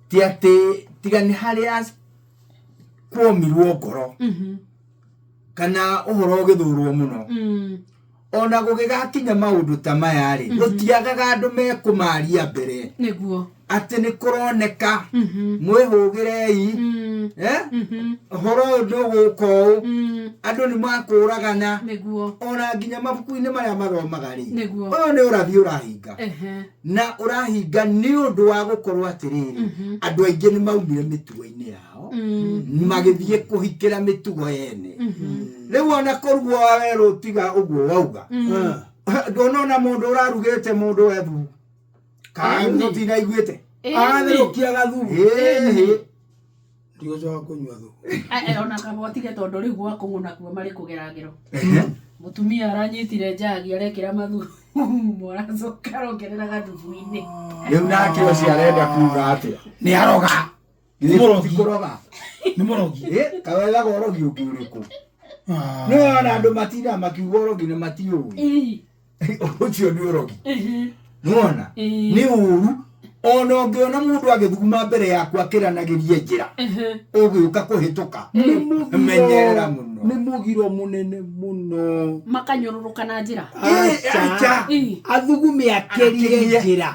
Ti atĩ tiga nĩ harĩa kuomirwo ngoro kana ũhoro ũgĩthũrwo mũno. Ona gũgĩgakinya maũndũ ta maya rĩ, gũtiagaga andũ mekũmaria mbere atĩ nĩ kũroneka mwĩhũgĩrei, eh? Ũhoro ũyũ ndũgũka ũũ, andũ nĩ makũragana. Ona nginya mabuku-inĩ marĩa mathomaga rĩ, ũyũ nĩ ũrathi ũrahinga, na ũrahinga nĩ ũndũ wa gũkorwo atĩrĩrĩ, andũ aingĩ nĩ maumire mĩtugo-inĩ yao magĩthiĩ kũhikĩra mĩtugo yene. Rĩu ona kũrugwo werũ tiga ũguo wauga, ndũnona mũndũ ũrarugĩte mũndũ wethu kana tũtinaiguĩte Agatherũkia gathubu. Ĩhĩ. Ndigũcoka kũnyua thubu. Ona kaba ũtige, tondũ rĩu gwa nakuo marĩ kũgera ngero. Mũtumia aranyitire njagi arekĩra mathugumo, aracoka arongerera gathubu-inĩ. Rĩu nake ũcio arenda kuga atĩa? Nĩ aroga. Githĩ Mũrogi. ti kũroga? Nĩ mũrogi. Ĩ, kawethaga ũrogi ũngĩ ũrĩkũ? Ah. Nĩ ona andũ matindaga makiuga ũrogi na matiũĩ. Ũcio nĩ ũrogi. Nĩwona? Nĩ ũru ona ũngĩona mũndũ agĩthuguma mbere yaku akĩranagĩrie njĩra ũgĩũka kũhĩtũka, menyerera mũno. Nĩ mũgiro mũnene mũno. Makanyũrũrũka na njĩra. Ĩ, aca. Athugume akĩrie Akĩrie. njĩra.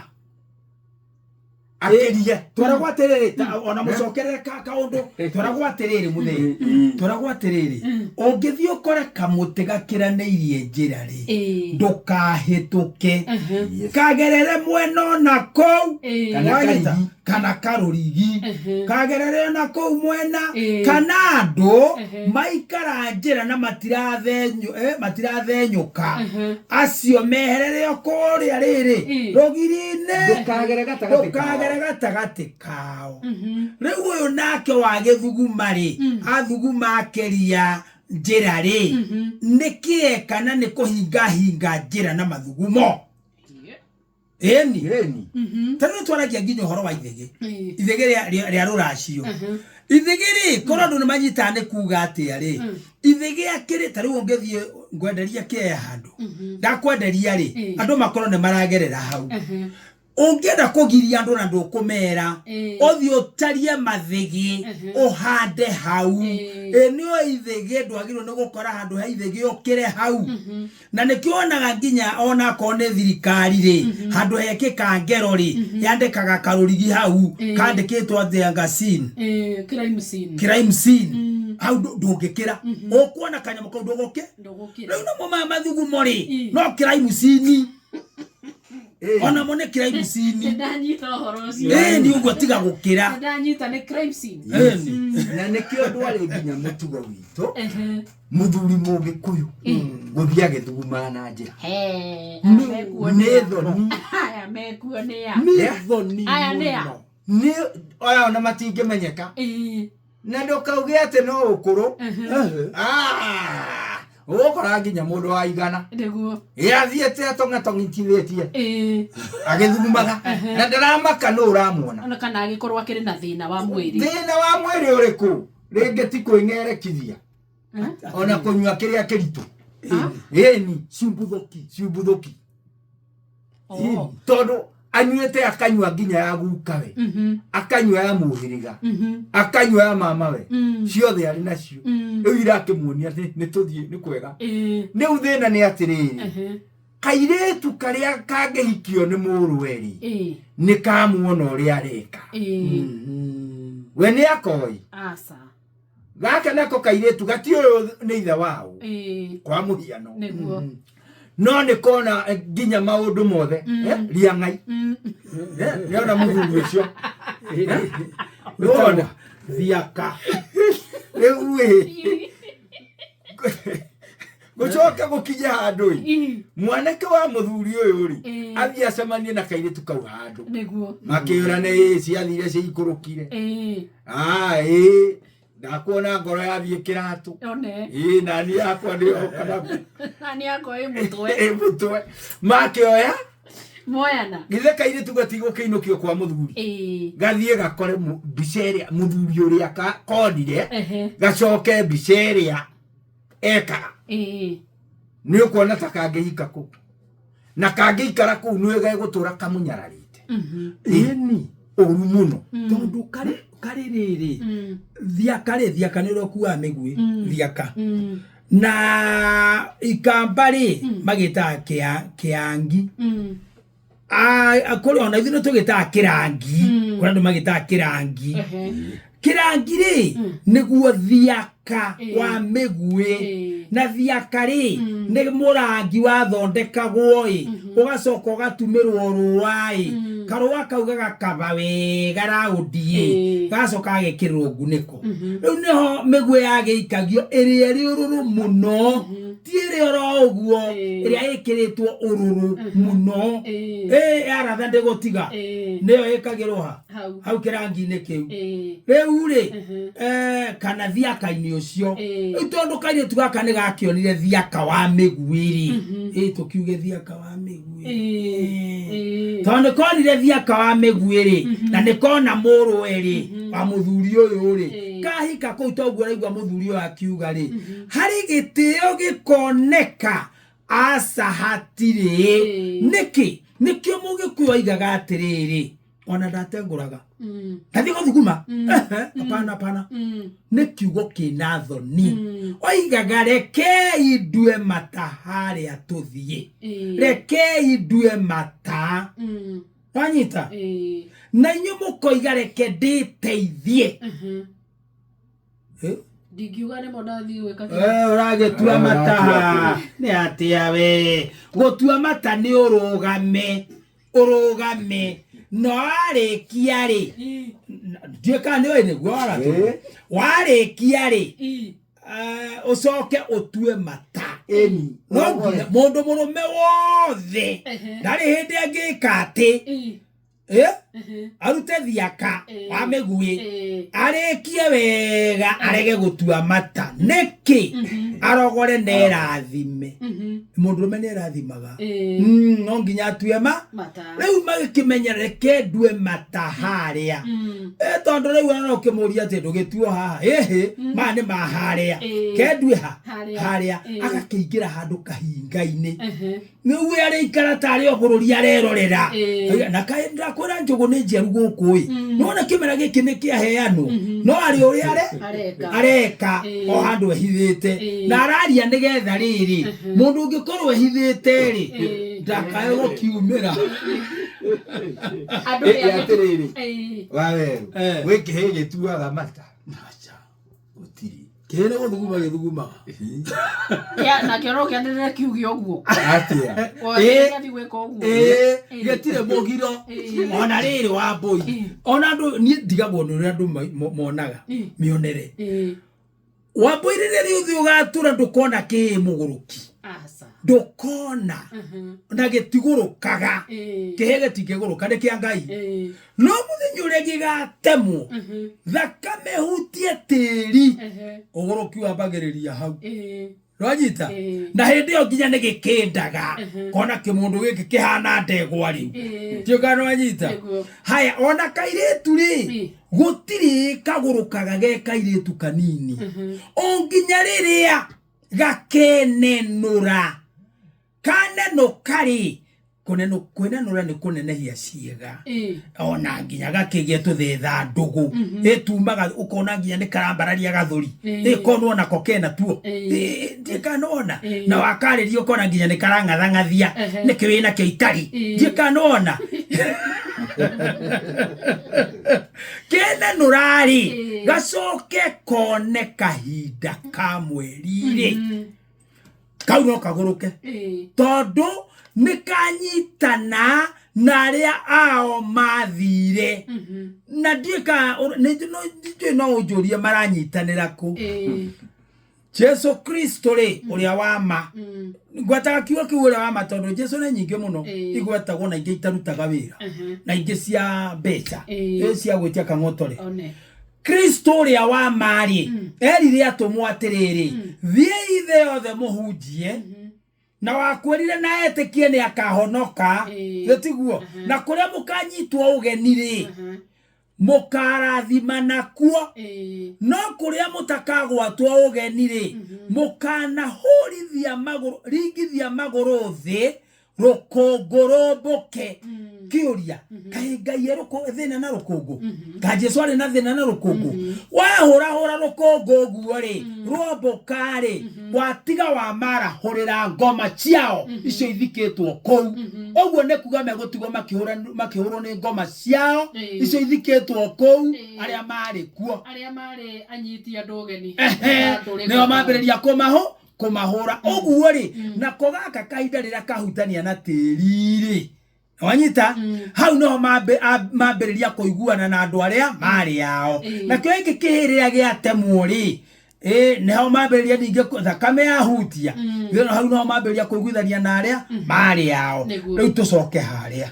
Akĩrie. Twaragwo atĩrĩrĩ, ona mũcokerere kaũndũ, twaragwo atĩrĩrĩ, mũthee, twaragwo atĩrĩrĩ, ũngĩthiĩ ũkore kamũtĩ gakĩranĩirie njĩra rĩ, ndũkahĩtũke. Kagerere mwena ona kũu. Kana Wanyita? karigi. Kana karũrigi. Kagerere ona kũu mwena. Kana andũ maikara njĩra na matirathenyũka, acio meherere o kũrĩa rĩrĩ rũgiri-inĩ. Ndũkagere gatagatĩ kao. Ndũkagere gatagatĩ kao. Rĩu ũyũ nake wa gĩthuguma rĩ, athuguma akĩria njĩra rĩ, nĩ kĩe kana nĩ kũhingahinga njĩra na mathugumo? Ĩni. Ĩni. Ta rĩu twaragia nginya ũhoro wa ithĩgĩ, ithĩgĩ rĩa rũracio. Ithĩgĩ rĩ, korwo andũ nĩ manyitaga nĩ kuga atĩa rĩ, ithĩgĩ akĩrĩ ta rĩu ũngĩthiĩ ngwenderia kĩea handũ, ndakwenderia rĩ, andũ makorwo nĩ maragerera hau, ũngĩenda kũgiria andũ na ndũkũmera, ũthiĩ ũtarie mathĩgĩ ũhande hau. Ĩ nĩo ithĩgĩ, ndwagĩrĩirwo nĩ gũkora handũ ha ithĩgĩ ũkĩre hau. Na nĩkĩo wonaga nginya ona akorwo nĩ thirikari rĩ, handũ hekĩka ngero rĩ, yandĩkaga karũrigi hau kandĩkĩtwo atĩ anga scene. Crime scene. Crime scene. Hau ndũngĩkĩra, ũkuona kanyamũ kau ndũgũkĩ. Ndũgũkĩra. Rĩu namo maya mathugumo rĩ, no crime scene. Onamo nĩ crime scene. Nĩndanyita ũhoro ũcio. Ĩĩ, nĩ ũguo, tiga gũkĩra. Nĩndanyita, nĩ crime scene. Ĩni. Na nĩkĩo ndwarĩ nginya mũtugo witũ mũthuri mũgĩkũyũ gũthiĩ agĩthugumaga na njĩra. He, Nĩ nĩ thoni. Aya mekuo nĩ a? Nĩ thoni Aya nĩ a? mũno. Nĩ aya ona matingĩmenyeka. Na ndũkauge atĩ no ũkũrũ. Ah, ũgũkora nginya mũndũ wa 100 ĩathiĩte atong'atong'itithĩtie agĩthugumaga na ndaramaka nũ ũramuona. Ona kana agĩkorwo akĩrĩ na thĩna wa mwĩrĩ. Thĩna wa mwĩrĩ ũrĩkũ? Rĩngĩ ti kwĩng'erekithia ona kũnyua kĩrĩa kĩritũ. Ĩni. Ciumbuthũki. Ciumbuthũki. Oh. Tondũ anyuĩte, akanyua nginya ya gukawe, akanyua ya mũhĩrĩga, akanyua ya mamawe, ciothe arĩ nacio. Rĩu irakĩmuonia atĩ nĩ tũthiĩ nĩ kwega. Rĩu thĩna nĩ atĩrĩrĩ, kairĩtu karĩa kangĩhikio nĩ mũrũwe rĩ, nĩ kamuona ũrĩa areka. We nĩ akoi. Aca. Gaka nako kairĩtu gatiũyũ nĩ ithe wao, kwa mũhiano. No nĩ kona nginya maũndũ mothe, riang'ai. Nĩona mũthuri ũcio? Nĩwona? Thiaka. Rĩu ĩ gũcoke gũkinye handũ ĩ mwanake wa mũthuri ũyũ rĩ, athiĩ acemanie na kairĩtu kau handũ, makĩũrane ĩ ciathire ciikũrũkire. Ah, ĩ ndakuona ngoro yathiĩ kĩratũ. One. Ĩ nani yakwa nĩyoka naku. Nani yakwa ĩ mũtwe. Ĩ mũtwe makĩoya. Moyana. Githĩ kairĩtu gatigũkĩinũkio kwa mũthuri? Gathiĩ gakore mbica ĩrĩa mũthuri ũrĩa konire, gacoke mbica ĩrĩa ekaga. Nĩ ũkuona ta kangĩhika kũu na kangĩikara kũu nĩ gegũtũra kamũnyararĩte. Ĩni. Ũru mũno. Tondũ karĩ karĩ rĩrĩ thiaka rĩ, thiaka nĩ ũrĩa ũkuaga mĩguĩ thiaka na ikamba rĩ magĩtaga kĩangi. Kũrĩ ona ithuĩ nĩ tũgĩtaga kĩrangi, kũrĩ andũ magĩtaga kĩrangi. Kĩrangi rĩ nĩguo thiaka wa mĩguĩ, na thiaka rĩ nĩ mũrangi wathondekagwo ĩ, ũgacoka ũgatumĩrwo rũa ĩ, karũa kau gagakaba wega raũndi ĩ, gagacoka gagekĩrĩrwo ngunĩko. Rĩu nĩho mĩguĩ yagĩikagio ĩrĩa ĩrĩ ũrũrũ mũno, ti ĩrĩa oro ũguo, ĩrĩa ĩkĩrĩtwo ũrũrũ mũno. Yaratha ndĩgũtiga, nĩyo ĩkagĩrwo ha hau hau kĩrangi-inĩ kĩu. Rĩu rĩ, kana thiaka-inĩ ũcio. Rĩu tondũ kairĩtu gaka nĩ gakĩonire thiaka wa mĩguĩ rĩ, tũkiuge thiaka wa mĩguĩ, tondũ nĩ konire thiaka wa mĩguĩ rĩ, na nĩ kona mũrũwe rĩ wa mũthuri ũyũ rĩ, kahika kũu, toguo ũraigua mũthuri ũyũ akiuga rĩ, harĩ gĩtĩo gĩkoneka aca hatirĩ. Nĩkĩ nĩkĩo mũgĩkũyũ aigaga atĩrĩrĩ, ona ndatengũraga ndathiĩ gũthuguma, hapana hapana, nĩ kiugo kĩna thoni. Oigaga rekei ndue mata harĩa tũthiĩ, rekei ndue mata, wanyita? Na inyuĩ mũkoiga reke ndĩteithie. Eh? Ndingiuga nĩmo ndathiĩ gwĩka. Ũragĩtua mata nĩ atĩa we? Gũtua mata nĩ ũrũgame, ũrũgame, no warĩkia rĩ, ndiũĩ kana nĩ ũĩ nĩguo waratũ, warĩkia rĩ, ũcoke ũtue mata. Ĩni. No nginya mũndũ mũrũme wothe ndarĩ hĩndĩ angĩka atĩ arute thiaka wa mĩguĩ, arĩkie wega, arege gũtua mata. Nĩkĩ? Arogore nerathime. Mũndũrũme nĩ erathimaga. No nginya atue ma mata. Rĩu magĩkĩmenya reke ndue mata harĩa. Tondũ rĩu ona ũkĩmũria atĩ ndũgĩtuo haha, ĩhĩ, maya nĩ ma harĩa, kendue ha Harĩa. harĩa. Agakĩingĩra handũ kahinga-inĩ, nĩguo arĩikara tarĩ o bũrũri arerorera. Na kaĩ ndakwĩra njũgũ nĩ njeru gũkũ ĩ, nĩwona kĩmera gĩkĩ nĩ kĩaheanwo, no arĩ ũrĩa are areka areka o handũ ehithĩte na araria nĩgetha rĩrĩ mũndũ ũngĩkorwo ehithĩte rĩ, ndakae gũkiumĩra. Andũ Ĩ, nĩ atĩrĩrĩ, wawerũ, gwĩ kĩhĩ gĩtuaga mata? Aca. Gũtirĩ. Kĩhĩ nĩ gũthuguma gĩthugumaga. Nakĩo no kĩanĩrĩre kiuge ũguo. Atĩa? Gĩathiĩ gwĩka ũguo. Gĩtirĩ mũgiro. Ona rĩrĩ wa mbũi, ona andũ niĩ ndigagwo nĩ ũrĩa andũ monaga mĩonere. Wa mbũi, rĩrĩa rĩothe ũgatũra ndũkona kĩĩ mũgũrũki. Aca. Ndũkona na gĩtigũrũkaga. Kĩhĩ gĩtingĩgũrũka, nĩ kĩa Ngai. No mũthenya ũrĩa gĩgatemwo, thakame hutie tĩri, ũgũrũki wambagĩrĩria hau, rwanyita. Na hĩndĩ ĩyo nginya nĩ gĩkĩndaga kona kĩmũndũ gĩkĩ kĩhana ndegwa rĩu, ndiũ kana nwanyita. Nĩguo. Haya, ona kairĩtu rĩ, gũtirĩ kagũrũkaga ge kairĩtu kanini, o nginya rĩrĩa gakenenũra. Kanenũka rĩ, kwĩnenũra nĩ kũnenehia ciĩga, ona nginya gakĩgĩa tũthetha ndũgũ ĩtumaga ũkona nginya nĩ karambararia gathũri, ĩkonwo nako kena tuo, ndikanona na wakarĩria ũkona nginya nĩ karang'athang'athia nĩkĩ wĩna kĩo itarĩ, ndikanona kenenũra-rĩ, gacoke kone kahinda ka mweri-rĩ, kau no kagũrũke, tondũ nĩ kanyitana na arĩa ao mathire. Na ndiũĩ ka ndiũĩ, no ũnjũrie maranyitanĩra kũ. Jesu Kristo rĩ, ũrĩa wa ma, ngwetaga kiugo kĩu ũrĩa wa ma tondũ Jesu nĩ nyingĩ mũno igwetagwo, na ingĩ itarutaga wĩra, na ingĩ cia mbeca, cia gwĩtia kang'otore. One. Kristo ũrĩa wa ma rĩ, erire atũmwo atĩrĩrĩ, thiĩi thĩ yothe mũhunjie, na wakwĩrire na etĩkie nĩ akahonoka. Gĩtiguo? Na kũrĩa mũkanyitwo ũgeni rĩ, mũkarathimana kuo, no kũrĩa mũtakagwatwo ũgeni rĩ, mũkanahũrithia magũrũ, ringithia magũrũ thĩ. Rũkũngũ rũmbũke. Kĩũria, kaĩ Ngai e thĩna na rũkũngũ? Ka Jesu arĩ na thĩna na rũkũngũ? Wahũrahũra rũkũngũ ũguo rĩ, rwombũka rĩ, watiga wamarahũrĩra ngoma ciao icio ithikĩtwo kũu. Ũguo nĩ kuga megũtigwo makĩhũrwo nĩ ngoma ciao icio ithikĩtwo kũu, arĩa marĩ kuo, arĩa marĩ anyiti andũ ũgeni. Nĩo mambĩrĩria kũmahũra ũguo rĩ. Nako gaka kahinda rĩrĩa kahutania na tĩri rĩ, wanyita hau noho mambĩrĩria kũiguana na andũ arĩa marĩ ao. Nakĩo gĩkĩ kĩhĩ rĩrĩa gĩatemwo rĩ, nĩho mambĩrĩria ningĩ thakame yahutia. Hau noho mambĩrĩria kũiguithania na arĩa marĩ ao. Rĩu tũcoke harĩa.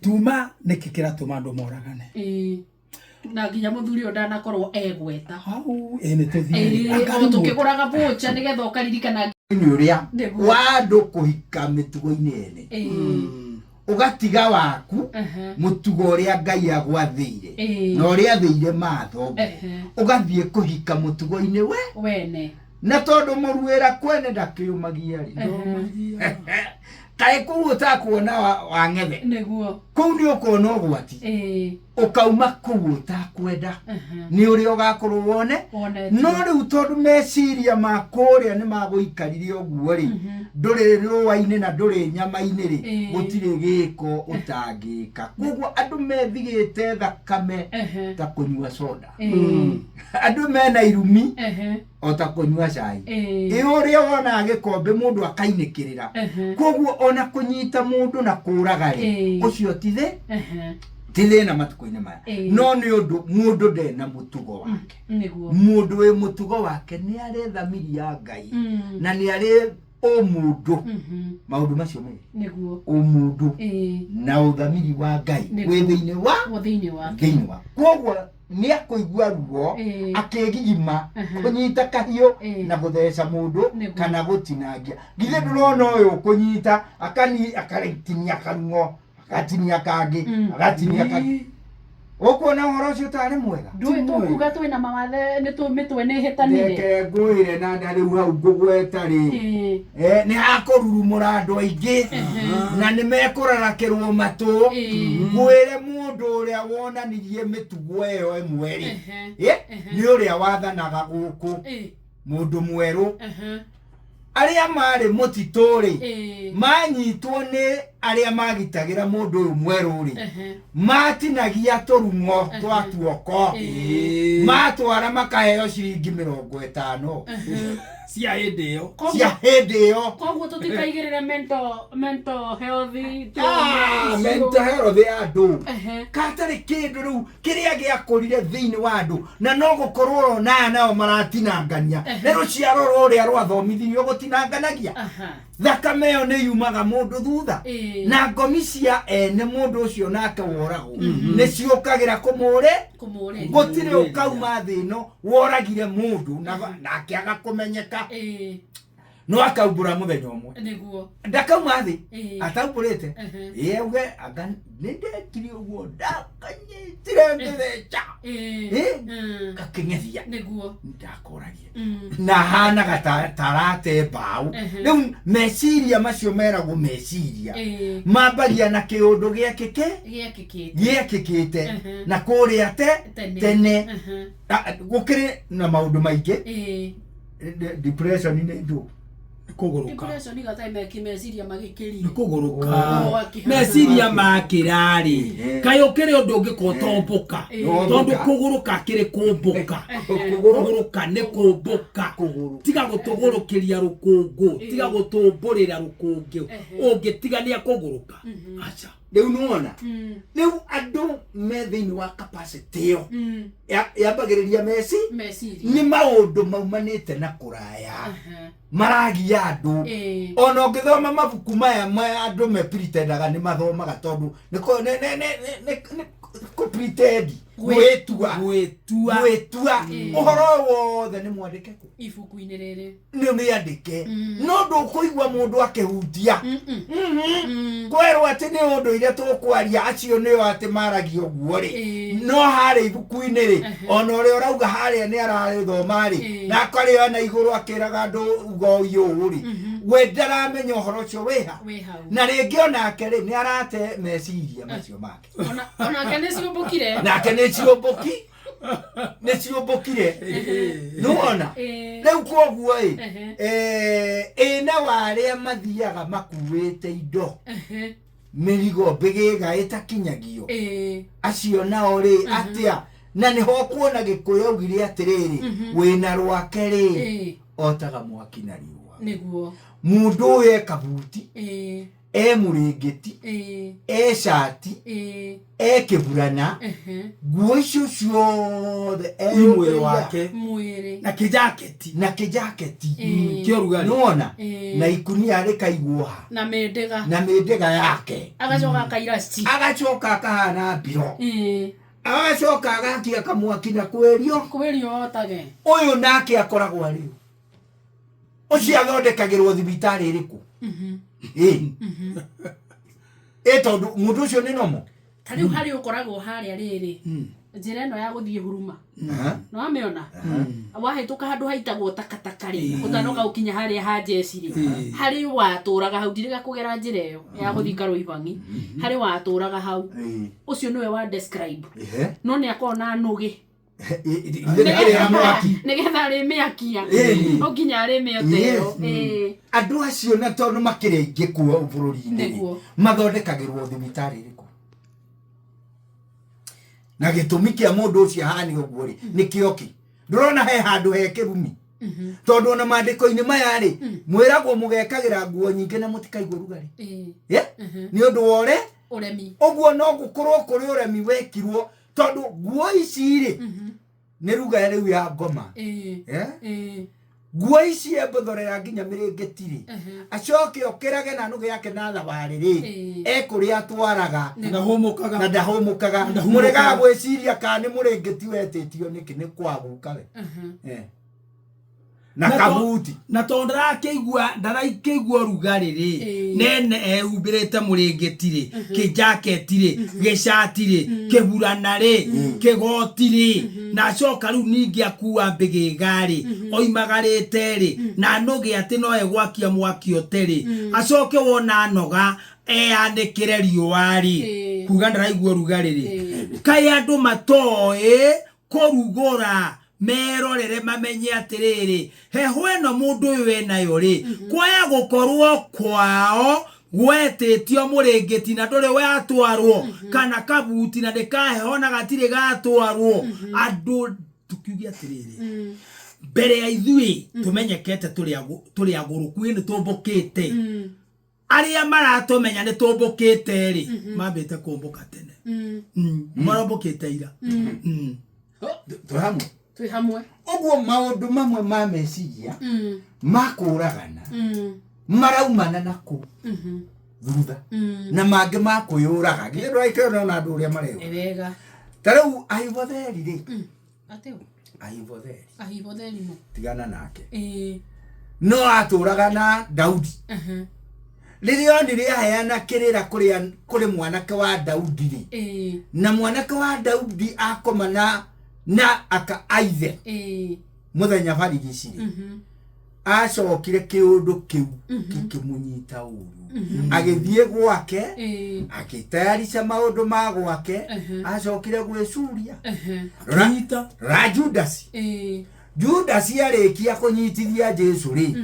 Tuma nĩkĩ kĩratũma andũ moragane? Na nginya mũthuri ũyũ ndanakorwo egweta. Hau nĩ tũthiĩ. O tũkĩgũraga bũcha nĩgetha ũkaririkana nĩ ũrĩa wa andũ kũhika mĩtugo-inĩ ene, ũgatiga waku mũtugo ũrĩa Ngai agwathĩire na ũrĩa athĩire matho, ũgathiĩ kũhika mũtugo-inĩ we wene. Na tondũ mũruĩra kwene ndakĩũmagia rĩ, kaĩ kũu ũtakuona wang'ethe? Nĩguo. Kũu nĩ ũkuona ũgwati, ũkauma kũu ũtakwenda nĩ ũrĩa ũgakorwo wone. Wonete. No rĩu tondũ meciria ma kũrĩa nĩ magũikarire ũguo rĩ, ndũrĩ rũa-inĩ na ndũrĩ nyama-inĩ rĩ, gũtirĩ gĩko ũtangĩka. Koguo andũ methigĩte thakame ta kũnyua soda, andũ mena irumi o ta kũnyua cai. Ĩ ũrĩa wonaga gĩkombe mũndũ akainĩkĩrĩra. Koguo ona kũnyita mũndũ na kũraga rĩ, ũcio ti thĩ ti thĩna matukũ-inĩ maya. No nĩ ũndũ mũndũ ndena mũtugo wake. Mũndũ wĩ mũtugo wake nĩ arĩ thamiri ya Ngai na nĩ arĩ ũmũndũ. Maũndũ macio merĩ, ũmũndũ na ũthamiri wa Ngai, wĩ thĩinĩ wa thĩinĩ wake. Thĩinĩ wa. Koguo nĩ akũigua ruo akĩgigima kũnyita kahiũ na gũtheca mũndũ kana gũtinangia. Githĩ ndũrona ũyũ kũnyita akani akaritinia karung'o, agatinia kangĩ, agatinia kangĩ? Ũkuona ũhoro ũcio ũtarĩ mwega. Ndũĩ tũkuga twĩna mawathe nĩ mĩtwe nĩ ĩhĩtanire. Reke ngwĩre na nda rĩu hau ngũgweta rĩ, nĩ hakũrurumũra andũ aingĩ na nĩ mekũrarakĩrwo matũ. Ngwĩre mũndũ ũrĩa wonanirie mĩtugo ĩyo ĩmwe rĩ, nĩ ũrĩa wathanaga gũkũ, mũndũ mwerũ. Arĩa marĩ mũtitũ rĩ, manyitwo nĩ arĩa magitagĩra mũndũ ũyũ mwerũ rĩ, matinagia tũrung'o twa tuoko, matwara makaheo ciringi 50 cia hĩndĩ ĩyo. Cia hĩndĩ ĩyo. Koguo tũtikaigĩrĩre mental health. Mental health ya andũ katarĩ kĩndũ rĩu kĩrĩa gĩakũrire thĩinĩ wa andũ, na no gũkorwo ona aya nao maratinangania nĩ rũciaro rũrĩa rwathomithirio gũtinanganagia. Thakame ĩyo nĩ yumaga mũndũ thutha na ngomi cia ene mũndũ ũcio nake woragwo nĩ ciũkagĩra kũmũre. Kũmũrĩria. Gũtirĩ ũkauma thĩ ĩno woragire mũndũ na akĩaga kũmenyeka, no akaumbũra mũthenya ũmwe. Ndakauma thĩ ataumbũrĩte. Ĩ auge anga nĩ ndekire ũguo, ndakanyitire ngĩtheca, gakĩng'ethia, ndakoragia na hanaga tarate mbaũ. Rĩu meciria macio meragwo meciria mambagia na kĩũndũ gĩekĩke Gĩekĩkĩte. Gĩekĩkĩte na kũrĩa te Tene. Tene. Gũkĩrĩ na maũndũ maingĩ. Depression nĩ ndũ? Kũgũrũka. Depression gatarĩ meciria magĩkĩrire. Nĩ kũgũrũka. Oh, akĩhana. Meciria makĩra rĩ, kaĩ ũkĩrĩ ũndũ ũngĩkorwo tombũka? Tondũ kũgũrũka kĩrĩ kũmbũka, kũgũrũka nĩ kũmbũka. Kũgũrũ. Tiga gũtũgũrũkĩria rũkũngũ, tiga gũtũmbũrĩra rũkũngũ, ũngĩtigania kũgũrũka, aca. Rĩu nĩwona rĩu andũ me thĩinĩ wa capacity ĩyo yambagĩrĩria meci Meciria. Nĩ maũndũ maumanĩte na kũraya maragia andũ. Ona ũngĩthoma mabuku maya ma andũ me pretendaga nĩ mathomaga, tondũ nĩ nĩ kũ pretend, gwĩtua. Gwĩtua. Gwĩtua ũhoro wothe nĩ mwandĩke kũ? Ibuku-inĩ rĩrĩ. Nĩ rĩandĩke, no ndũkũigua mũndũ akĩhutia kwerwo atĩ nĩ ũndũire tũkwaria. Acio nĩo atĩ maragia ũguo rĩ, no harĩa ibuku-inĩ rĩ, ona ũrĩa ũrauga harĩa nĩ ararĩthoma rĩ, na akarĩoya na igũrũ akĩraga andũ uga ũyũ rĩ. We ndaramenya ũhoro ũcio wĩha. Wĩ hau. Na rĩngĩ onake rĩ, nĩ arate meciria macio make. Onake nĩ ciũmbũkire. Nake nĩ ciũmbũki, nĩ ciũmbũkire, nĩwona? Rĩu koguo ĩ, ĩna wa arĩa mathiaga makuĩte indo, mĩrigo mbĩgĩga ĩtakinyagio, acio nao rĩ atĩa? Na nĩho kuona Gĩkũyũ augire atĩrĩrĩ, wĩna rwake rĩ, otaga mwaki na riũa. Nĩguo. Mũndũ ũyũ e kabuti, e mũrĩngĩti, e cati, e kĩburana, nguo icio ciothe I mwĩrĩ wake. Mwĩrĩ. Na kĩjaketi. Na kĩjaketi. Kĩa ũrugarĩ. Nĩwona? Na ikunia rĩkaigwo ha. Na mĩndĩga. Na mĩndĩga yake. Agacoka akaira ci. Agacoka akahana mbiro. Agacoka agakia kamwaki na kwĩrio. Kwĩrio otage. Ũyũ nake akoragwo arĩ ũ? Ũcio athondekagĩrwo thibitarĩ ĩrĩkũ? Ĩ. Ĩ tondũ mũndũ ũcio nĩ nomo. Ta rĩu harĩ ũkoragwo harĩa rĩrĩ, njĩra ĩno ya gũthiĩ Huruma. Nĩ wamĩona? Wahĩtũka handũ haitagwo takataka rĩ, ũtanoka gũkinya harĩa ha jeshi rĩ, harĩ watũraga hau, ndirĩga kũgera njĩra ĩyo ya gũthiĩ Karũibangi, harĩ watũraga hau. Ũcio nĩwe wa describe. No nĩ akoragwo na nũgĩ. Nĩgetha arĩmĩakia. No nginya arĩmĩote ĩyo. Andũ acio na tondũ makĩrĩ aingĩ kuo bũrũri-inĩ rĩ, mathondekagĩrwo thibitarĩ ĩrĩkũ? Na gĩtũmi kĩa mũndũ ũcio ahane ũguo rĩ, nĩkĩo kĩ? Ndũrona he handũ he kĩrumi? Tondũ ona maandĩko-inĩ maya rĩ, mwĩragwo mũgekagĩra nguo nyingĩ na mũtikaigua ũrugarĩ. Nĩ ũndũ wa ũre? Ũremi. Ũguo no gũkorwo kũrĩ ũremi wekirwo, tondũ nguo ici rĩ, nĩ ruga rĩu ya ngoma. Nguo ici embothorera nginya mĩrĩngĩti rĩ, acoke okĩrage na nũgĩ yake na thabarĩ rĩ, ekũrĩa atwaraga. Na ndahũmũkaga. Na ndahũmũkaga. Na ndahũmũkaga. Mũregaga gwĩciria kana nĩ mũrĩngĩti wetĩtio nĩkĩ, nĩ kwaguka we. Na kabuti. Na tondũ ndarakĩigua ũrugarĩ rĩ, nene ehumbĩrĩte mũrĩngĩti rĩ, kĩjaketi rĩ, gĩcati rĩ, kĩburana rĩ, kĩgoti rĩ, na acoka rĩu ningĩ akua mbĩgĩga rĩ, oimagarĩte rĩ, na nũgĩ atĩ no egwakia mwaki ote rĩ, acoke wona noga eyanĩkĩre riũa rĩ, kuga ndaraigua ũrugarĩ rĩ. Kaĩ andũ matoĩ kũrugũra merorere mamenye atĩrĩrĩ, heho ĩno mũndũ ũyũ enayo rĩ, kwaya gũkorwo kwao gwetĩtio mũrĩngĩti na ndũrĩ watwarwo, kana kabuti na ndĩkaheho na gatirĩ gatwarwo. Andũ tukiuge atĩrĩrĩ, mbere ya ithuĩ tũmenyekete tũrĩ agũrũku, ĩ nĩ tũmbũkĩte. Arĩa maratũmenya nĩ tũmbũkĩte rĩ, mambĩte kũmbũka tene. Marombũkĩte ira. Twĩ hamwe. Twĩ hamwe. Ũguo maũndũ mamwe ma meciria ma kũragana maraumana na kũ thutha, na mangĩ ma kwĩyũraga. Githĩ ndũraikara na andũ ũrĩa mareyũraga? Wega. Ta rĩu Ahibotheri rĩ, Atĩ ũ? Ahibotheri. Ahibotheri no. Tigana nake. No atũraga na Daudi. Rĩrĩa onire aheana kĩrĩra kũrĩ mwanake wa Daudi rĩ, na mwanake wa Daudi akoma na aka aithe mũthenya barigici rĩ, acokire kĩũndũ kĩu kĩkĩmũnyita ũru. Agĩthiĩ gwake, agĩtayarisha maũndũ ma gwake, acokire gwĩcuria. Rora Judasi. Judasi arĩkia kũnyitithia Jesũ rĩ,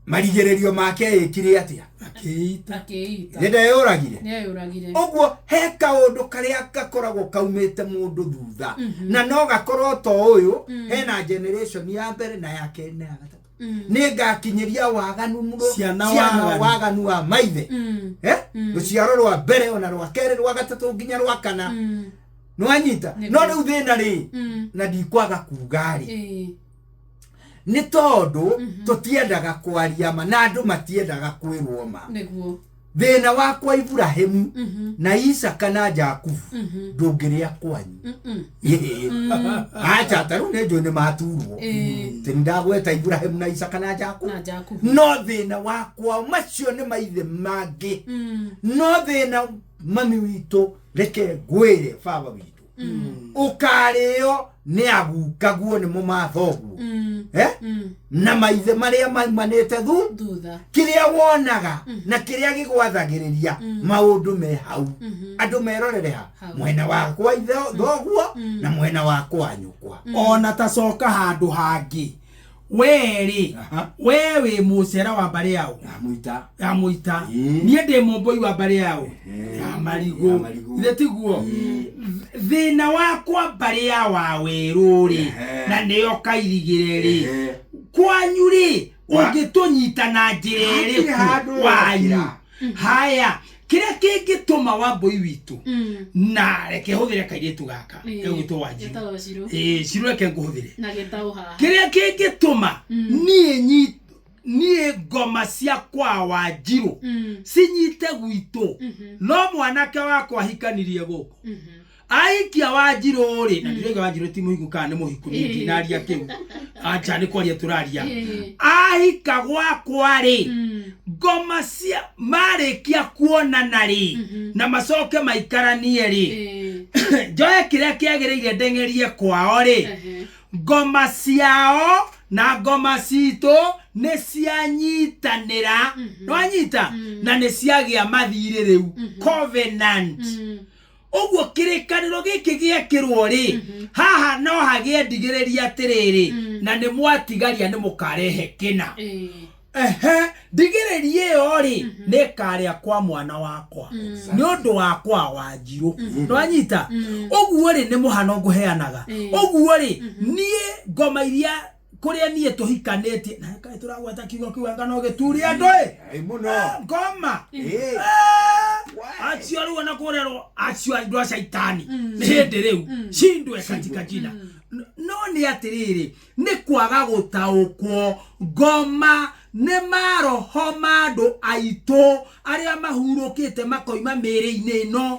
marigĩrĩrio make ĩkire atĩa? Akĩita. Akĩita. Nĩ ndeyũragire. Nĩeyũragire. Ũguo he kaũndũ karĩa gakoragwo kaumĩte mũndũ thutha, na no gakorwo to ũyũ, hena generation ya mbere na ya kerĩ na ya gatatũ. Nĩ ngakinyĩria waganu mũno, Ciana ciana waganu. waganu wa maithe. Rũciaro rwa mbere ona rwa kerĩ rwa gatatũ nginya rwa kana. Nĩwanyita? No rĩu thĩna rĩ, na ndikwaga kuga rĩ, nĩ tondũ tũtiendaga kwaria ma na andũ matiendaga kwĩrwo ma. Nĩguo. Thĩna wakwa Ibrahimu na Isaka na Jakubu ndũngĩrĩa kwanyu. Acha, ta rĩu nĩ njũĩ nĩ maturwo. Atĩ nĩndagweta Ibrahimu na Isaka na Jakubu. Na Jakubu. No thĩna wakwa macio nĩ maithe mangĩ. No thĩna mami witũ, reke ngwĩre baba witũ, ũkarĩo nĩ agukaguo nĩmo mathoguo. Eh? Na maithe marĩa maimanĩte thu Thutha. Kĩrĩa wonaga na kĩrĩa gĩgwathagĩrĩria maũndũ me hau, andũ merorere ha? Hau. Mwena wa kwa ithe thoguo na mwena wa kwa nyũkwa. Ona tacoka handũ hangĩ werĩ. We wĩ mũcera wa mbarĩ yao? Ya mũita. Ya mũita. Ĩĩ. Niĩ ndĩ mũmbũi wa mbarĩ yao? Ehe. Ya Ya marigũ. marigũ. Ithe tiguo thĩna wakwa mbarĩ ya wawerũ rĩ, na nĩyo kairigĩre rĩ, kwanyu rĩ, ũngĩtũnyita na njĩra Hatirĩ ĩrĩkũ handũ wanyu? ũgũkĩra. Haya, kĩrĩa kĩngĩtũma wambũi witũ, na reke hũthĩre kairĩtu gaka gegwĩtwo Wanjirũ. Getagwo Cirũ. Ĩĩ, Cirũ, reke ngũhũthĩre. Na gĩtaũ haha. Kĩrĩa kĩngĩtũma niĩ niĩ ngoma cia kwa Wanjirũ cinyite gwitũ, no mwanake wakwa ahikanirie gũkũ, aikia Wanjirũ rĩ, na ndirauga Wanjirũ ti mũhiku kana nĩ mũhiku, niĩ ndinaria kĩu, acha nĩ kwaria tũraria. Ahika gwakwa rĩ, ngoma cia marĩkia kuonana rĩ, na macoke maikaranie rĩ, njoe kĩrĩa kĩagĩrĩire ndeng'erie kwao rĩ, ngoma ciao na ngoma citũ nĩ cianyitanĩra, nĩwanyita, na nĩ ciagĩa mathirĩ rĩu, covenant. Ũguo kĩrĩkanĩro gĩkĩ gĩekĩrwo rĩ, haha no hagĩe ndigĩrĩria atĩrĩrĩ, na nĩ mwatigaria nĩ mũkarehe kĩna. Ehe, ndigĩrĩria ĩyo rĩ, nĩ ĩkarĩa kwa mwana wakwa nĩ ũndũ wakwa Wanjirũ, nĩwanyita. Ũguo rĩ, nĩ mũhano ngũheanaga. Ũguo rĩ, niĩ ngoma iria kũrĩa niĩ tũhikanĩtie na kaĩ tũragweta kiugo kiu anga no gĩture andũ ĩ. Ĩ mũno. Ngoma. Ĩ. Acio rĩu ona kũrerwo acio andũ a caitani nĩ hĩndĩ rĩu cindwe katika jina. No nĩ atĩrĩrĩ, nĩ kwaga gũtaũkwo ngoma nĩ maroho ma andũ aitũ arĩa mahurũkĩte makoima mĩĩrĩ-inĩ ĩno,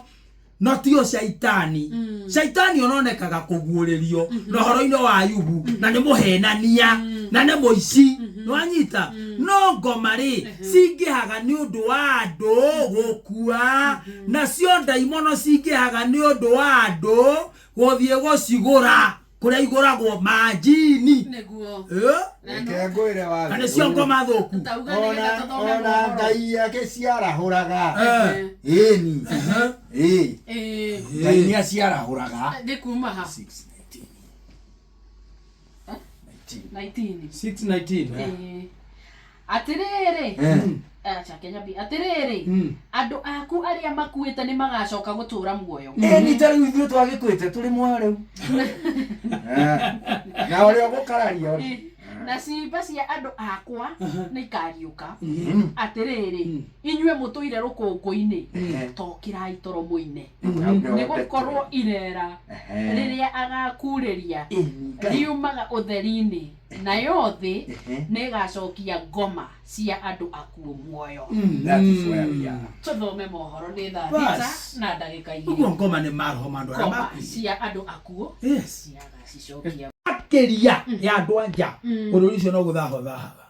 no tio caitani. Caitani ononekaga kũguũrĩrio na ũhoro-inĩ wa Ayubu, na nĩ mũhenania na nĩ mũici, nĩwanyita. No ngoma rĩ, cingĩhaga nĩ ũndũ wa andũ gũkua, nacio ndaimono cingĩhaga nĩ ũndũ wa andũ gũthiĩ gũcigũra kũrĩa igũragwo manjini. Nĩguo. Eh? Reke ngwĩre Na nĩcio ngoma thũku. Tauga nĩgetha Ona tũthome ona mohoro. Ngai agĩciarahũraga. Eh. Ĩni ĩ. Ngai nĩ aciarahũraga. Nĩ kuma ha? 6:19. 19. 619. Ĩĩ. Atĩrĩrĩ, acha Kenya bi atĩrĩrĩ, andũ aku arĩa makuĩte nĩ magacoka gũtũũra muoyo. Ĩni, ta rĩu ithuĩ twagĩkuĩte tũrĩ muoyo rĩu. Na ũrĩa ũgũkararia ũrĩ. Na ciimba cia andũ akwa nĩ ikariũka. Atĩrĩrĩ, inyuĩ mũtũire rũkũngũ-inĩ, tokĩrai toro mũine, nĩ gũkorwo irera rĩrĩa agakurĩria riumaga ũtheri-inĩ, nayo thĩ nĩ ĩgacokia ngoma cia andũ akuũ muoyo. That is where we are. Tũthome mohoro, nĩ thaa Bas. 6 na ndagĩka Ũguo 2. ngoma nĩ maroho ma andũ arĩa Ngoma makuire. cia andũ akuũ ciagacicokia. Makĩria ya andũ anja, bũrũri ũcio no gũthahwo thahaga,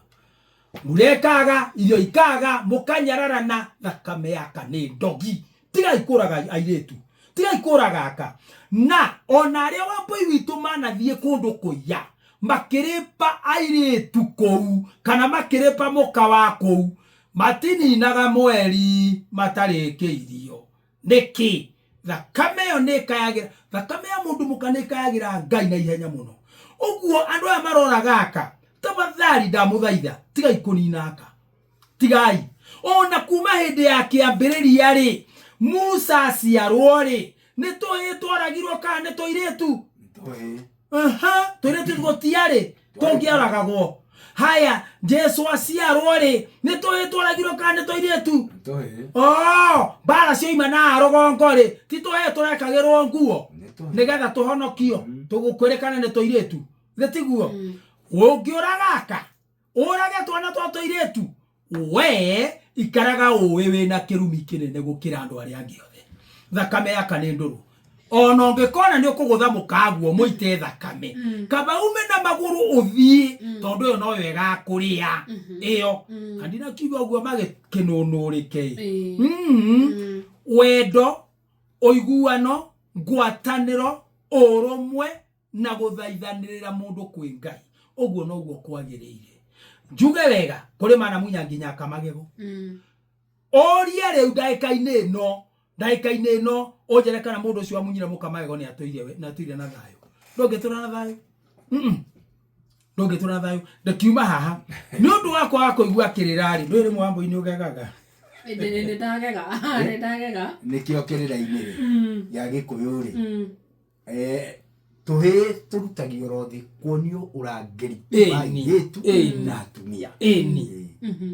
mbura ĩkaga, irio ikaga, mũkanyararana. Thakame yaka nĩ ndogi. Tigai kũraga airĩtu, tigai kũraga aka, na ona arĩa wambũi witũ manathiĩ kũndũ kũiya makĩrĩpa airĩtu kũu kana makĩrĩpa mũka wa kũu, matininaga mweri matarĩkĩirio. Nĩkĩ? Thakame ĩyo nĩ ĩkayagĩra, thakame ya mũndũ mũka nĩ ĩkayagĩra Ngai na ihenya mũno. Ũguo andũ aya maroraga aka, tafadhali ndamũthaitha, tigai kũnina aka, tigai. Ona kuma hĩndĩ ya kĩambĩrĩria rĩ, Musa aciarwo rĩ, nĩ tũhĩĩ twaragirwo kana nĩ tũirĩtu? Tũhĩĩ. Aha, tũirĩtu gũtiarĩ tũngĩoragagwo. Haya, Jesu aciarwo rĩ, nĩ tũhĩĩ twaragirwo kana nĩ tũirĩtu? Tũhĩĩ. Oh, mbara cioima na rũgongo rĩ, ti tũhĩĩ tũrekagĩrwo nguo Nĩ tũhĩĩ. nĩgetha tũhonokio tũgũkwĩrĩkana nĩ tũirĩtu? Thĩ tiguo ũngĩũraga aka, ũrage twana twa tũirĩtu, we ikaraga ũĩ wĩna kĩrumi kĩnene gũkĩra andũ arĩa angĩ othe. Thakame yaka nĩ ndũrũ. Ona ũngĩkona nĩ ũkũgũtha mũkaguo mũite thakame, kaba ume na magũrũ ũthiĩ, tondũ ĩyo noyo ĩgakũrĩa ĩyo. Na ndinakiuga ũguo magĩkĩnũnũrĩke. Wendo, ũiguano, ngwatanĩro, ũrũmwe na gũthaithanĩrĩra mũndũ kwĩ Ngai. Ũguo noguo kwagĩrĩire. Njuge wega kũrĩ manamunya nginya kamagego. Ũrie rĩu ndagĩka-inĩ ĩno, ndagĩka-inĩ ĩno ũnjĩre kana mũndũ ũcio wamunyire mũkamagego nĩ atũire we, nĩ atũire na thayũ. Ndũngĩtũra na thayũ. Ndũngĩtũra na thayũ. Ndakiuma haha. Nĩ ũndũ wa kwaga kũigua kĩrĩra rĩ, ndũĩ rĩmwe wambũi nĩ ũgegaga. Nĩ ndagega, nĩ ndagega. Nĩkĩo kĩrĩra-inĩ rĩ, gĩa Gĩkũyũ rĩ, tũhĩĩ tũrutagio rothi kuonio ũrangĩri wa airĩtu na atumia.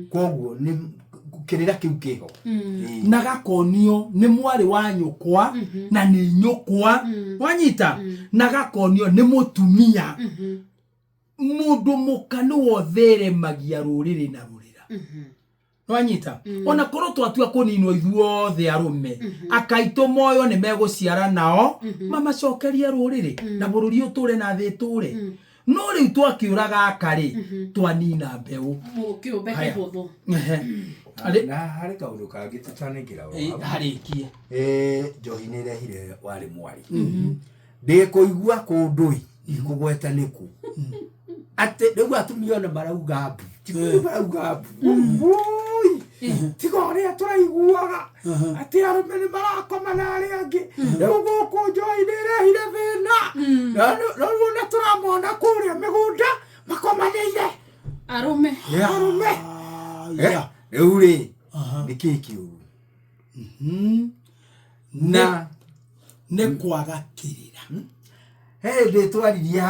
Koguo nĩ kĩrĩra kĩu kĩho. Na gakonio nĩ mwarĩ wa nyũkwa na nĩ nyũkwa. Wanyita? Na gakonio nĩ mũtumia. Mũndũ mũka nĩwe ũtheremagia rũrĩrĩ na rũrĩra. Wanyita? Ona korwo twatua kũninwo ithuothe arũme, akaitũ moyo nĩ megũciara nao, mamacokerie rũrĩrĩ, na bũrũri ũtũre na thĩ ĩtũre. No rĩu twakĩũraga aka rĩ, twanina mbeũ. Kĩũmbe kĩhũthũ. Na harĩ kaũndũ kangĩ tũtanekĩra o hau. Harĩkie. Njohi nĩ ĩrehire warĩ mwarĩ. Ndĩkũigua kũndũ ĩ, ndikũgweta nĩkũ. Atĩ rĩu atumia ona marauga mbu. Ti marauga mbu. Woi! Tiga ũrĩa tũraiguaga. Atĩ arũme nĩ marakoma na arĩa angĩ. Rĩu gũkũ njohi nĩ ĩrehire thĩna. Na rĩu ona tũramona kũrĩa mĩgũnda makomanĩire. Arũme. Arũme. Rĩu rĩ, nĩ kĩĩ kĩũru? Na nĩ kwaga kĩrĩra. He hĩndĩ twaririe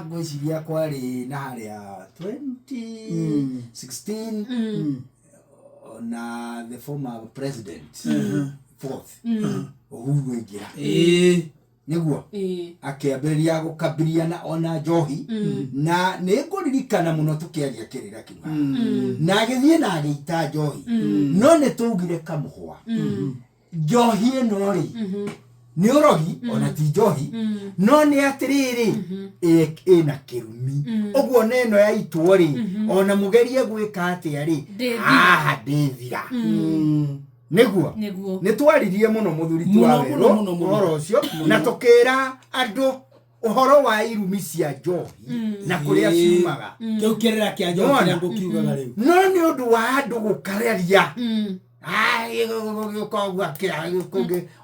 ngwĩciria kwarĩ na harĩa 2016 na the former president fourth Uhuru aingĩra. Nĩguo akĩambĩrĩria gũkabiliana ona njohi na nĩ ngũririkana mũno tũkĩaria kĩrĩra kĩu haha. Na agĩthiĩ na agĩita njohi. No nĩ twaugire kamũhwa. Njohi ĩno rĩ, nĩ ũrogi ona ti njohi, no nĩ atĩrĩrĩ, ĩna kĩrumi. Ũguo na ĩno yaitwo rĩ, ona mũgerie gwĩka atĩa rĩ, haha ndĩthira. Nĩguo? Nĩguo. Nĩ twaririe mũno mũthuri ti wa werũ ũhoro ũcio, na tũkĩra andũ ũhoro wa irumi cia njohi na kũrĩa ciumaga. Kĩu kĩrĩra kĩa njohi kĩrĩa ngũkiugaga rĩu. No nĩ ũndũ wa andũ gũkararia.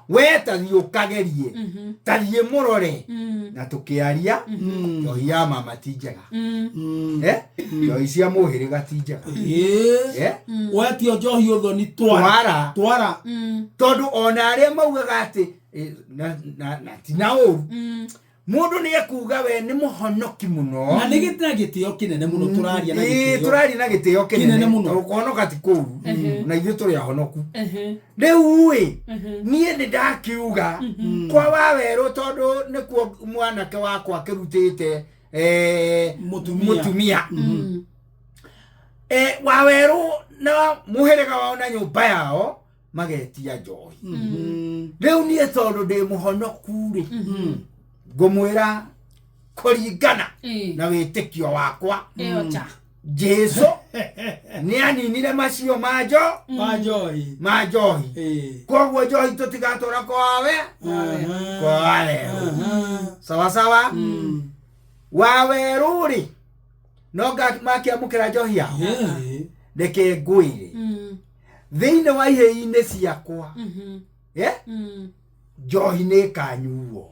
We tathiĩ ũkagerie, tathiĩ mũrore. Na tũkĩaria, njohi ya mama ti njega. Njohi cia mũhĩrĩga ti njega. Wetio njohi ũthoni twara. Twara. Tondũ ona arĩa maugaga atĩ, na ti na ũru. Mũndũ nĩ ekuga we nĩ mũhonoki mũno. Na nĩ gĩtĩo kĩnene mũno tũraria na gĩtĩo. Tũraria na gĩtĩo kĩnene mũno. Tondũ kũhonoka ti kũũru. Na ithuĩ tũrĩ ahonoku. Rĩu ĩ, niĩ nĩ ndakiuga kwa wa werũ tondũ nĩkuo mwanake wakwa akĩrutĩte, Mũtumia. mũtumia. Wa werũ na mũhĩrĩga wao na nyũmba yao magetia njohi. Rĩu niĩ tondũ ndĩ mũhonoku rĩ, ngũmwĩra kũringana na wĩtĩkio wakwa. Jesu nĩ aninire macio ma Ma njohi. Ma njohi. Koguo njohi tũtigatwara kwa we. Kwa werũ. Sawa sawa? Wa werũ rĩ, no makĩamũkĩra njohi yao? Reke ngwĩre. Thĩinĩ wa ihĩĩ-inĩ ciakwa. Njohi nĩ ĩkanyuo.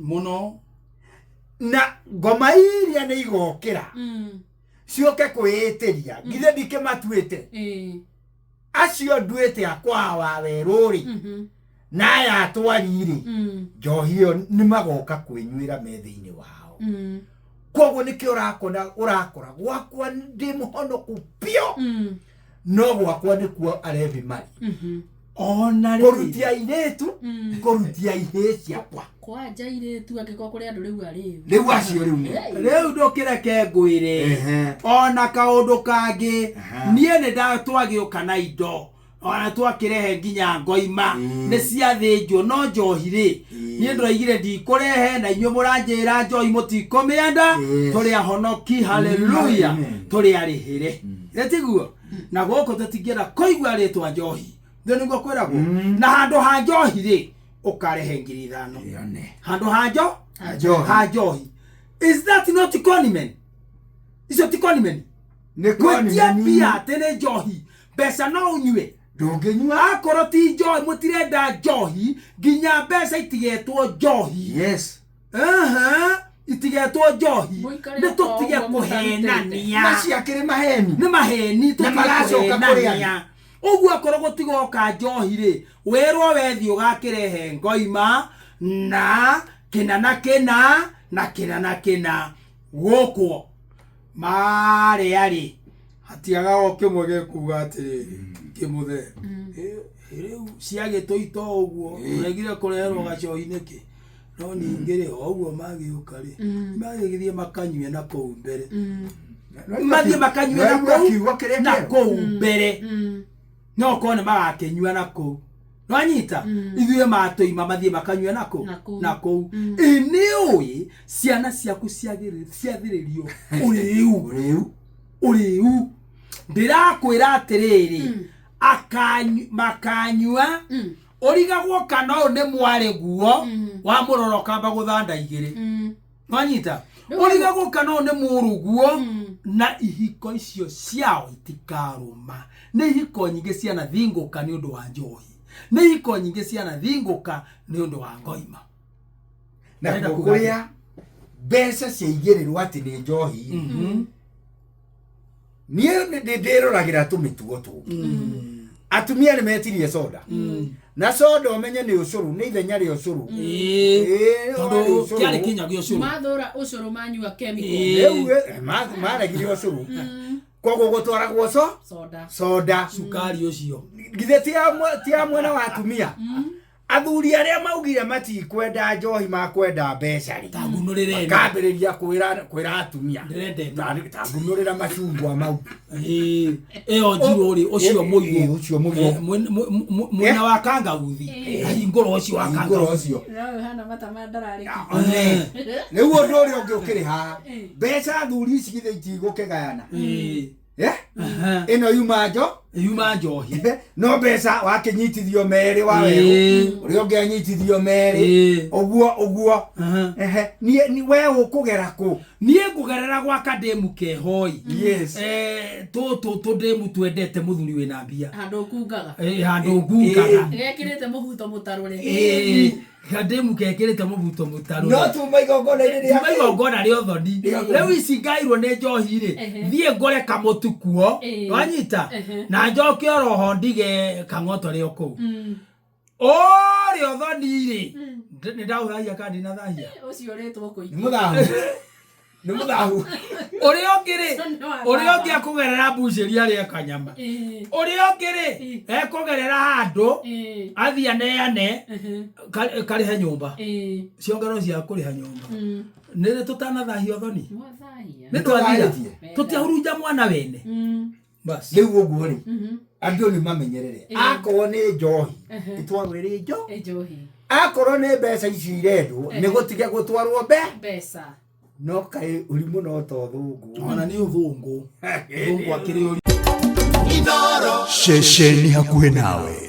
Mũno. Na ngoma iria nĩ igokĩra. Ciũke kwĩĩtĩria. Githĩ ndikĩmatuĩte? Acio nduĩte akwa wa werũ rĩ. Na aya atwari rĩ. Njohi ĩyo nĩ magoka kwĩnyuĩra me thĩinĩ wao. Koguo nĩkĩo ũrakora gwakwa ndĩ mũhonoku biũ. No gwakwa nĩkuo arebi marĩ. Ona rĩ. Kũrutia airĩtu, kũrutia ihĩĩ ciakwa. Kwanja airĩtu angĩkorwo kũrĩ andũ rĩu arĩu. Rĩu acio rĩu nĩ. Rĩu ndũkĩreke ngwĩre. Ona kaũndũ kangĩ, niĩ nĩ twagĩũka na indo. Ona twakĩrehe nginya ngoima. Nĩ ciathĩnjwo, no njohi rĩ. Niĩ ndĩroigire ndikũrehe na inyuĩ mũranjĩra njohi mũtikũmĩenda. Tũrĩ ahonoki, hallelujah. Tũrĩ arĩhĩre. Nĩ tiguo? Na gũkũ tũtingĩenda kũigua rĩtwa njohi. Ndio nĩguo kwĩragwo. Na handũ ha njohi rĩ, ũkarehe ngiri ithano. Handũ ha Njohi. Ha njohi. Is that not conmen? Icio ti conmen? Nĩ Gwetia conmen. mbia atĩ nĩ njohi, mbeca no ũnyue. Ndũngĩnyua. Akorwo ti njohi, mũtirenda njohi, nginya mbeca itigetwo njohi. Yes. Aha, itigetwo njohi. Mũikare Nĩ tũtige o ũguo mũtarutĩte. kũhenania. Macio akĩrĩ maheni. Nĩ maheni. Na Tũtige maracoka kũrĩ kũhenania. Ũguo akorwo gũtigoka njohi rĩ, wĩrwo wethi ũgakĩrehe ngoima na kĩna na kĩna na kĩna na kĩna gũkwo marĩa rĩ, hatiagaga o kĩmwe gĩkuga atĩrĩrĩ, kĩmũthe rĩu ciagĩtũita ũguo ũregire kũreherwo gacohi nĩkĩ? No ningĩ rĩ, o ũguo magĩũka rĩ, magĩgĩthiĩ makanyue na kũu mbere, mathiĩ makanyue na Waigua kũu kiugo kĩrĩa na kĩerũ? kũu mbere, no korwo nĩ magakĩnyua na kũu, nwanyita ithuĩ matũima mathiĩ makanyue na kũu. Na kũu. Na kũu. Ĩ nĩ ũĩ ciana ciaku ciathĩrĩrio ũrĩu. Ũrĩu. Ũrĩu. Ndĩrakwĩra atĩrĩrĩ, makanyua ũrigagwo kana ũyũ nĩ mwarĩ guo wa mũrora ũkamba gũthanda igĩrĩ, nwanyita, ũrigagwo kana ũyũ nĩ mũrũguo. Na ihiko icio ciao itikarũma. Nĩ ihiko nyingĩ cianathingũka nĩ ũndũ wa njohi, nĩ ihiko nyingĩ cianathingũka nĩ ũndũ wa ngoima. Na Ndĩrenda kuo kuga kũrĩa mbeca ciaigĩrĩrwo atĩ nĩ njohi, niĩ ndĩroragĩra tũmĩtugo tũngĩ. Atumia nĩ metirie soda, na soda ũmenye nĩ ũcũrũ, nĩ ithenya rĩa ũcũrũ. Ĩĩ, Ĩĩ, tondũ warĩ ũcũrũ. kĩarĩ kĩnya gĩa ũcũrũ. Mathũra ũcũrũ manyua chemical. Ĩĩ. Rĩu maregire ũcũrũ, koguo gũtwaragwo Soda. Soda. Cukari ũcio. Githĩ ti ya mwena wa atumia? Athuri arĩa maugire matikwenda njohi, makwenda mbeca rĩ, Tangunũrĩre ĩno. makambĩrĩria kwĩra atumia, Ndĩrenda ĩno. Tangunũrĩra macungwa mau. Ĩĩ, ĩyo njirũ rĩ, ũcio Ĩĩ, mũirũ. ũcio mũirũ. Mwena wa kangauthi, ahingũra ũcio wa Hingũra kangauthi. ũcio. No hana mata ma ndararĩki. Eh, Rĩu ũndũ ũrĩa ũngĩ ũkĩrĩ haha, mbeca athuri ici githĩ itigũkĩgayana? Ĩĩ. Eh? Aha. Ĩno yuma njo Yuma njohi. No mbeca wakĩnyitithio merĩ wa werũ, ũrĩa ũngĩ anyitithio merĩ. Ũguo ũguo. Aha. Ehe, niĩ we ũkũgera kũ? Niĩ ngũgerera gwa kandemu kehoi. Yes. Tũtũ tũndemu twendete mũthuri wĩna mbia. Handũ ũkungaga. Handũ ngungaga. Gekĩrĩte mũbuto mũtarũre. Kandemu kekĩrĩte mũbuto mũtarũre. No tuma igongona-inĩ rĩa Tuma igongona rĩa ũthoni. Rĩa ũthoni. Rĩu ici ngairwo nĩ njohi rĩ, thiĩ ngore kamũtu kuo, wanyita, na njoke oroho ndige kang'oto rĩ o kũu ũrĩa ũthoni rĩ, nĩ ndaũthahia kana ndinathahia? Ũcio ũrĩtwo Nĩ kũingĩ. mũthahu, nĩ mũthahu. Ũrĩa ũngĩ rĩ, Nĩ wa ũrĩa ũngĩ baba. akũgerera mbucĩri arĩe kanyama. Ũrĩa ũngĩ rĩ, ekũgerera handũ athiĩ aneane karĩhe nyũmba, ciongero cia kũrĩha nyũmba. Nĩ rĩ tũtanathahia ũthoni? Mwathahia. Nĩ twathira. Nĩtũthahĩtie. Tũtiahurunja mwana wene bas. Rĩu ũguo rĩ, andũ nĩ mamenyerere, akorwo nĩ njohi ĩtwarwo ĩrĩ njo, Njohi. akorwo nĩ mbeca ici irendwo nĩ gũtige gũtwarwo mbe Mbeca. No kaĩ ũrimũ no ta ũthũngũ. Ona nĩ ũthũngũ, ũthũngũ akĩrĩ ũri. Ceceni hakuhĩ nawe.